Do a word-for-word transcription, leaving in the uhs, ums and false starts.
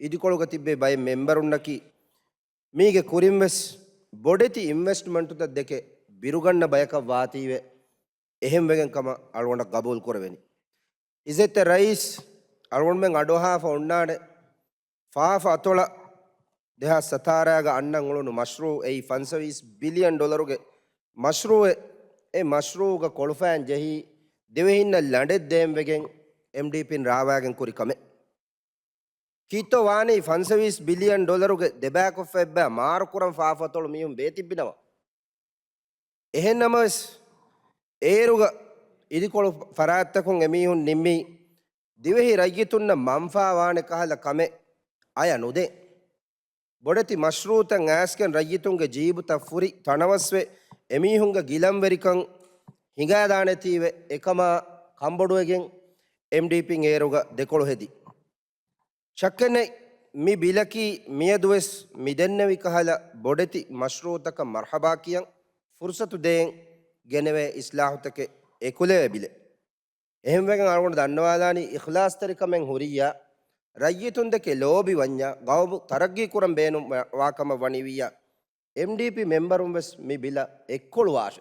އިދިކޮޅުގަ ތިއްބެވި ބައެއް މެމްބަރުންނަކީ މީގެ ކުރިން ވެސް ބޮޑެތި އިންވެސްޓްމަންޓުތައް ދެކެ ބިރުގަންނަ ބަޔަކަށް ވާތީވެ، އެހެންވެގެން ކަމަށް އަޅުގަނޑަށް ގަބޫލު ކުރެވެނީ. އިއްޒަތްތެރި ރައީސް، އަޅުގަނޑުމެން އަޑުއަހާފަ އޮންނާނެ ފާފަ އަތޮޅަށް ދެހާސް ސަތާރައިގަ އަންނަން އުޅުނު މަޝްރޫއު، އެއީ ފަންސަވީސް ބިލިއަން ޑޮލަރުގެ މަޝްރޫއެއް. އެ މަޝްރޫއުގަ ކޮޅުފައިން ޖެހީ ދިވެހިންނަށް ލަނޑެއް ދޭން ވެގެން އެމްޑީޕީން ރާވާގެން ކުރި ކަމެއް. ކީއްތޯ ވާނީ ފަންސަވީސް ބިލިއަން ޑޮލަރުގެ ދެބައިކުށްފަ އެއްބައި މާރުކުރަން ފާފަ އަތޮޅު މީހުން ބޭތިއްބިނަމަ؟ އެހެން ނަމަވެސް، އޭރުގަ އިދިކޮޅު ފަރާތްތަކުން އެމީހުން ނިންމީ ދިވެހި ރައްޔިތުންނަށް މަންފާ ވާނެ ކަހަލަ ކަމެއް އަޔަ ނުދޭ. ބޮޑެތި މަޝްރޫއުތައް އައިސްގެން ރައްޔިތުންގެ ޖީބުތައް ފުރި ތަނަވަސްވެ، އެމީހުންގެ ގިލަންވެރިކަން ހިނގާދާނެތީވެ، އެކަމާ ކަނބޮޑުވެގެން އެމްޑީޕީން އޭރުގަ ދެކޮޅު ހެދި. ޝައްކެއްނެތް، މި ބިލަކީ މިއަދުވެސް މިދެންނެވި ކަހަލަ ބޮޑެތި މަޝްރޫއުތަކަށް މަރްޙަބާ ކިޔަން ފުރުސަތު ދޭން ގެނެވޭ އިސްލާހުތަކެއް އެކުލެވޭ ބިލެއް. އެހެންވެގެން އަޅުގަނޑު ދަންނަވާލާނީ އިޚްލާޞްތެރިކަމެއް ހުރިއްޔާ، ރައްޔިތުންދެކެ ލޯބި ވަންޏާ، ގައުމު ތަރައްގީ ކުރަން ބޭނުން ވާ ކަމަށް ވަނިވިއްޔާ، އެމްޑީޕީ މެމްބަރުން ވެސް މި ބިލަށް އެއްކޮޅު ވާށެ.